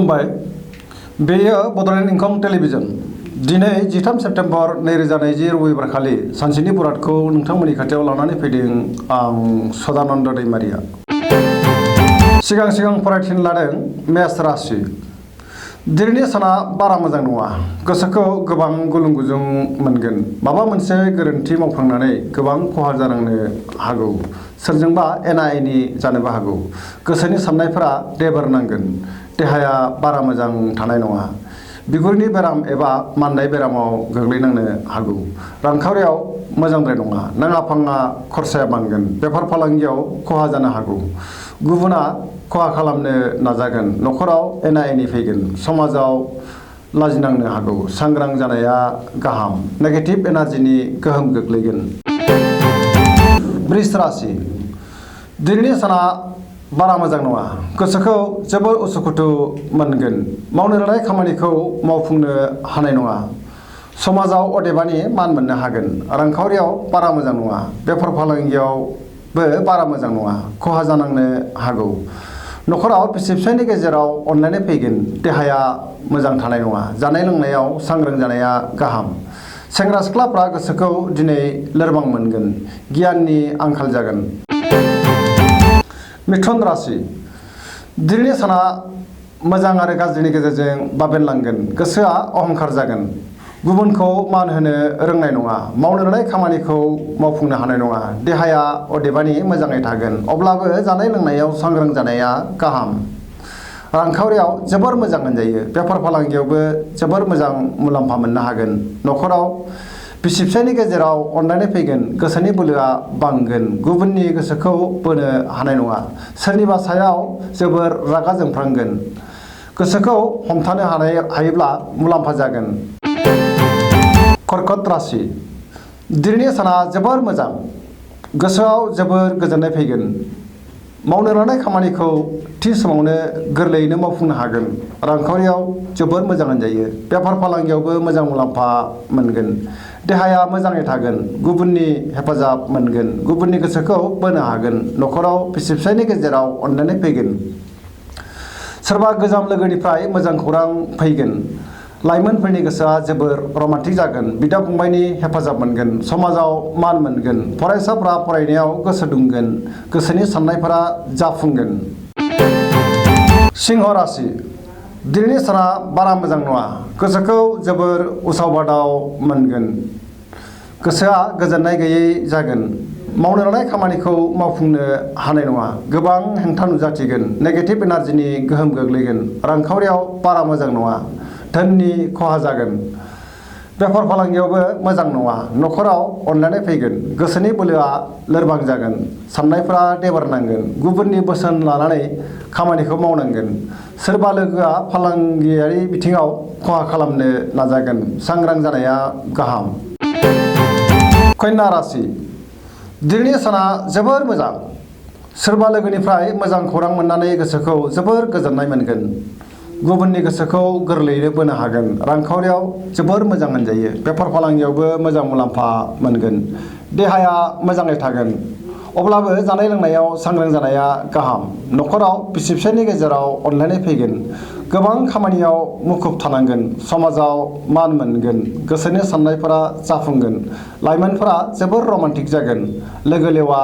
खुलुमबाय बेयो बड'लेण्ड इंखं टेलिभिजन दिनै 13 सेप्तेम्बर 2020 रबिबार खालि सानसेनि बरादखौ नोंथांमोननि खाथियाव लानानै फैदों आं सदानन्द दैमारिया सिगां फरायथिन लादों मेष राशि दिनैनि साना बारा मोजां नङा गोसोखौ गोबां गुलुं गुजुं मोनगोन माबा मोनसे गोरोन्थि मावफ्लांनानै गोबां खहा जानांनो हागौ सोरजोंबा एना एनि जानोबो हागौ गोसोनि साननायफोरा देबोर नांगोन देहाया बारा मोजां थानाय नङा बिगुरनि बेराम एबा माननाय बेरामाव गोग्लैनांनो हागौ रांखावरियाव मोजांद्राय नङा नाङा फाङा खरसाया बांगोन बेफार फालांगियाव खहा जानो हागौ गुबुना खहा खालामनो नाजागोन न'खराव एना एनि फैगोन समाजाव लाजिनांनो हागौ सांग्रां जानाया गाहाम नेगेटिभ एनार्जिनि गोहोम गोग्लैगोन वृष राशि दिनैनि साना बारा मोजां नङा गोसोखौ जोबोर उसुखुथु मोनगोन मावनो लानाय खामानिखौ मावफुंनो हानाय नङा समाजाव अदेबानि मान मोननो हागोन रांखावरियाव बारा मोजां नङा बेफार फालांगियावबो बारा मोजां नङा खहा जानांनो हागौ न'खराव बिसि फिसायनि गेजेराव अनलायनाय फैगोन देहाया मोजां थानाय नङा जानाय लोंनायाव सांग्रां जानाया गाहाम सेंग्रा सिख्लाफ्रा गोसोखौ दिनै लोरबां मोनगोन गियाननि आंखाल जागोन मिथुन राशि दिनैनि साना मोजां आरो गाज्रिनि गेजेरजों बाबेनलांगोन गोसोआ अहंखार जागोन गुबुनखौ मान होनो रोंनाय नङा मावनो लानाय खामानिखौ मावफुंनो हानाय नङा देहाया अदेबानि मोजाङै थागोन अब्लाबो जानाय लोंनायाव सांग्रां जानाया गाहाम रांखावरियाव जोबोर मोजां होनजायो बेफार फालांगियावबो जोबोर मोजां मुलाम्फा मोननो हागोन न'खराव बिसि फिसायनि गेजेराव अनलायनाय फैगोन गोसोनि बोलोआ बांगोन गुबुननि गोसोखौ बोनो हानाय नङा सोरनिबा सायाव जोबोर रागा जोंफ्रांगोन गोसोखौ हमथानो हायोब्ला मुलाम्फा जागोन कर्कट राशि दिनैनि साना जोबोर मोजां गोसोआव जोबोर गोजोननाय फैगोन मावनो लानाय खामानिखौ थि समावनो गोरलैयैनो मावफुंनो हागोन रांखावरियाव जोबोर मोजां होनजायो बेफार फालांगियावबो मोजां मुलाम्फा मोनगोन देहाया मोजाङै थागोन गुबुननि हेफाजाब मोनगोन गुबुननि गोसोखौ बोनो हागोन न'खराव बिसि फिसायनि गेजेराव अनलायनाय फैगोन सोरबा गोजाम लोगोनिफ्राय मोजां खौरां फैगोन लाइमोनफोरनि गोसोआ जोबोर रमान्टिक जागोन बिदा फंबायनि हेफाजाब मोनगोन समाजाव मान मोनगोन फरायसाफ्रा फरायनायाव गोसो दुंगोन गोसोनि साननायफोरा जाफुंगोन सिंह राशि दिनैनि साना बारा मोजां नङा गोसोखौ जोबोर उसाव बादाव मोनगोन गोसोआ गोजोननाय गैयै जागोन मावनो लानाय खामानिखौ मावफुंनो हानाय नङा गोबां हेंथा नुजाथिगोन नेगेटिभ एनार्जिनि गोहोम गोग्लैगोन रांखावरियाव बारा मोजां नङा धोननि खहा जागोन बेफार फालांगियावबो मोजां नङा न'खराव अनलायनाय फैगोन गोसोनि बोलोआ लोरबां जागोन साननायफ्रा देबार नांगोन गुबुननि बोसोन लानानै खामानिखौ मावनांगोन सोरबा लोगोआ फालांगियारि बिथिङाव खहा खालामनो नाजागोन सांग्रां जानाया गाहाम कन्या राशि दिनैनि साना जोबोर मोजां सोरबा लोगोनिफ्राय मोजां खौरां मोननानै गोसोखौ जोबोर गोजोननाय मोनगोन गुबुननि गोसोखौ गोरलैयैनो बोनो हागोन रांखावरियाव जोबोर मोजां होनजायो बेफार फालांगियावबो मोजां मुलाम्फा मोनगोन देहाया मोजाङै थागोन अब्लाबो जानाय लोंनायाव सांग्रां जानाया गाहाम न'खराव बिसि फिसायनि गेजेराव अनलायनाय फैगोन गोबां खामानियाव मुखुब थानांगोन समाजाव मान मोनगोन गोसोनि साननायफोरा जाफुंगोन लाइमोनफोरा जोबोर रमान्टिक जागोन लोगो लेवा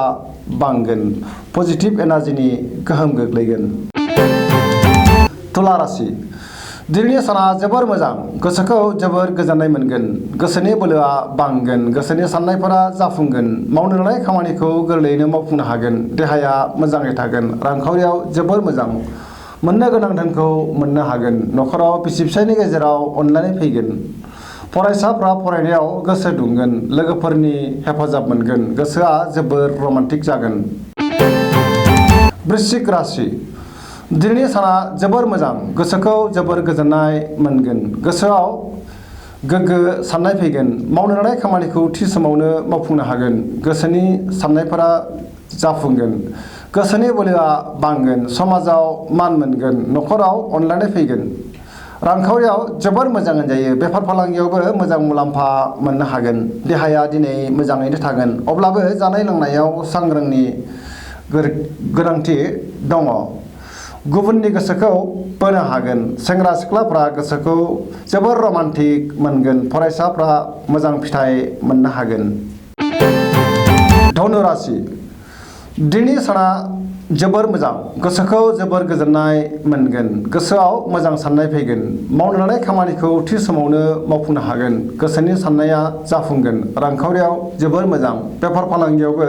बांगोन पजिटिभ एनार्जिनि गोहोम गोग्लैगोन तुला राशि दिनैनि साना जोबोर मोजां गोसोखौ जोबोर गोजोननाय मोनगोन गोसोनि बोलोआ बांगोन गोसोनि साननायफोरा जाफुंगोन मावनो लानाय खामानिखौ गोरलैयैनो मावफुंनो हागोन देहाया मोजाङै थागोन रांखावरियाव जोबोर मोजां मोननो गोनां धोनखौ मोननो हागोन न'खराव बिसि फिसायनि गेजेराव अनलायनाय फैगोन फरायसाफ्रा फरायनायाव गोसो दुंगोन लोगोफोरनि हेफाजाब मोनगोन गोसोआ जोबोर रमान्टिक जागोन वृश्चिक राशि दिनैनि साना जोबोर मोजां गोसोखौ जोबोर गोजोननाय मोनगोन गोसोआव गोग्गो साननाय फैगोन मावनो लानाय खामानिखौ थि समावनो मावफुंनो हागोन गोसोनि साननायफोरा जाफुंगोन गोसोनि बोलोआ बांगोन समाजाव मान मोनगोन न'खराव अनलायनाय फैगोन रांखावरियाव जोबोर मोजां होनजायो बेफार फालांगियावबो मोजां मुलाम्फा मोननो हागोन देहाया दिनै मोजाङैनो थागोन अब्लाबो जानाय लोंनायाव सांग्रांनि गोनांथि दङ गुबुननि गोसोखौ बोनो हागोन सेंग्रा सिख्लाफ्रा गोसोखौ जोबोर रमान्टिक मोनगोन फरायसाफ्रा मोजां फिथाइ मोननो हागोन। धनु राशि दिनैनि साना जोबोर मोजां गोसोखौ जोबोर गोजोननाय मोनगोन गोसोआव मोजां साननाय फैगोन मावनो लानाय खामानिखौ थि समावनो मावफुंनो हागोन गोसोनि साननाया जाफुंगोन रांखावरियाव जोबोर मोजां बेफार फालांगियावबो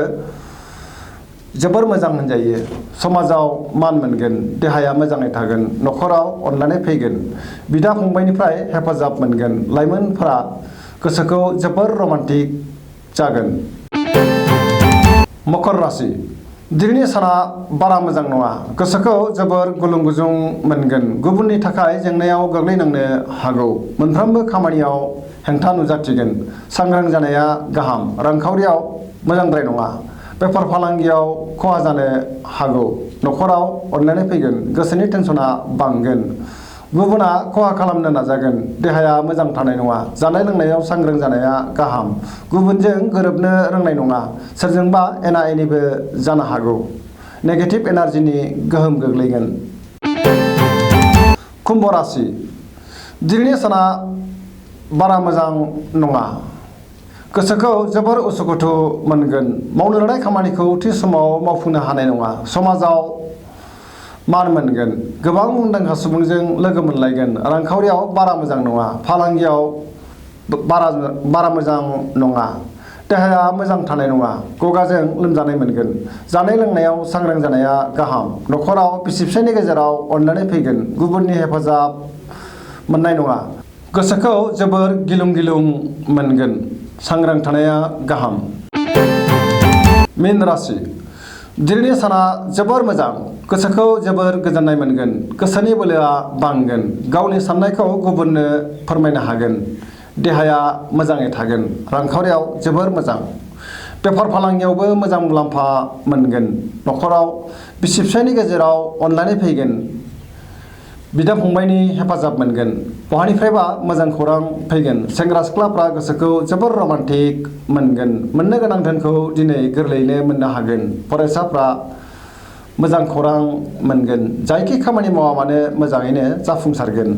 जोबोर मोजां होनजायो समाजाव मान मोनगोन देहाया मोजाङै थागोन न'खराव अनलायनाय फैगोन बिदा फंबायनिफ्राय हेफाजाब मोनगोन लाइमोनफोरा गोसोखौ जोबोर रमान्टिक जागोन। मकर राशि दिनैनि साना बारा मोजां नङा गोसोखौ जोबोर गुलुं गुजुं मोनगोन गुबुननि थाखाय जेंनायाव गोग्लैनांनो हागौ मोनफ्रोमबो खामानियाव हेंथा नुजाथिगोन सांग्रां जानाया गाहाम रांखावरियाव मोजांद्राय नङा बेफार फालांगियाव खहा जानो हागौ न'खराव अनलायनाय फैगोन गोसोनि टेनसना बांगोन गुबुना खहा खालामनो नाजागोन देहाया मोजां थानाय नङा जानाय लोंनायाव सांग्रां जानाया गाहाम गुबुनजों गोरोबनो रोंनाय नङा सोरजोंबा एना एनिबो जानो हागौ नेगेटिभ एनार्जिनि गोहोम गोग्लैगोन। कुम्भ राशि दिनैनि साना बारा मोजां नङा गोसोखौ जोबोर उसुखुथु मोनगोन मावनो लानाय खामानिखौ थि समाव मावफुंनो हानाय नङा समाजाव मान मोनगोन गोबां मुंदांखा सुबुंजों लोगो मोनलायगोन रांखावरियाव बारा मोजां नङा फालांगियाव बारा मोजां नङा देहाया मोजां थानाय नङा गगाजों लोमजानाय मोनगोन जानाय लोंनायाव सांग्रां जानाया गाहाम न'खराव बिसि फिसायनि गेजेराव अनलायनाय फैगोन गुबुननि हेफाजाब मोननाय नङा गोसोखौ जोबोर गिलुं गिलुं मोनगोन सांग्रां थानाया गाहाम। मीन राशि दिनैनि साना जोबोर मोजां गोसोखौ जोबोर गोजोननाय मोनगोन गोसोनि बोलोआ बांगोन गावनि साननायखौ गुबुननो फोरमायनो हागोन देहाया मोजाङै थागोन रांखावरियाव जोबोर मोजां बेफार फालांगियावबो मोजां मुलाम्फा मोनगोन न'खराव बिसि फिसायनि गेजेराव अनलायनाय फैगोन बिदा फंबायनि हेफाजाब मोनगोन बहानिफ्रायबा मोजां खौरां फैगोन सेंग्रा सिख्लाफ्रा गोसोखौ जोबोर रमान्टिक मोनगोन मोननो गोनां धोनखौ दिनै गोरलैयैनो मोननो हागोन फरायसाफ्रा मोजां खौरां मोनगोन जायखि खामानि मावा मानो मोजाङैनो जाफुंसारगोन।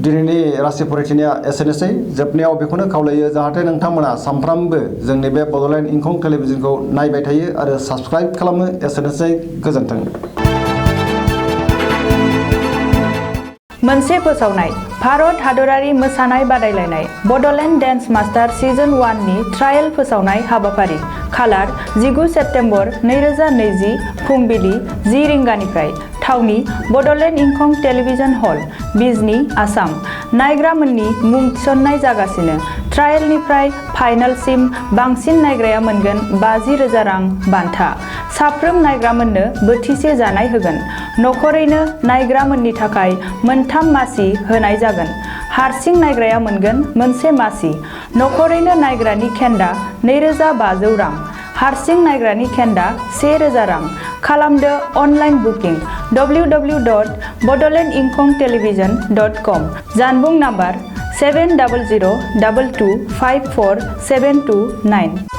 दिनैनि राशि फरायथिनाया एसेनोसै जोबनायाव बेखौनो खावलायो जाहाथे नोंथांमोना सानफ्रामबो जोंनि बे बड'लेण्ड इंखं टेलिभिजनखौ नायबाय थायो आरो साबस्क्राइब खालामो एसेनोसै गोजोन्थों। मोनसे फोसावनाय भारत हादरारि मोसानाय बादायलायनाय बड'लेण्ड डेन्स मास्टार सिजन 1 नि ट्रायल फोसावनाय हाबाफारि खालार 19 सेप्तेम्बर 2020 फुंबिलि 10 रिंगानिफ्राय थावनि बड'लेण्ड इंखं टेलिभिजन हल बिजनी आसाम नायग्रामोननि मुं थिसननाय जागासिनो ट्रायलनिफ्राय फाइनालसिम बांसिन नायग्राया मोनगोन 50,000 रां बान्था साफ्रोम नायग्रामोननो बोथिसे जानाय होगोन नखरैनो नायग्रामोननि थाखाय मोनथाम मासि होनाय जागोन हारसिं नायग्राया मोनगोन मोनसे मासि नखरैनो नायग्रानि खेन्दा 2,500 रां हारसिं नायग्रानि खेन्दा 1,000 रां खालामदो अनलाइन बुकिं www.bodolandinkhongtelevision.com जानबुं नाम्बार 7002254729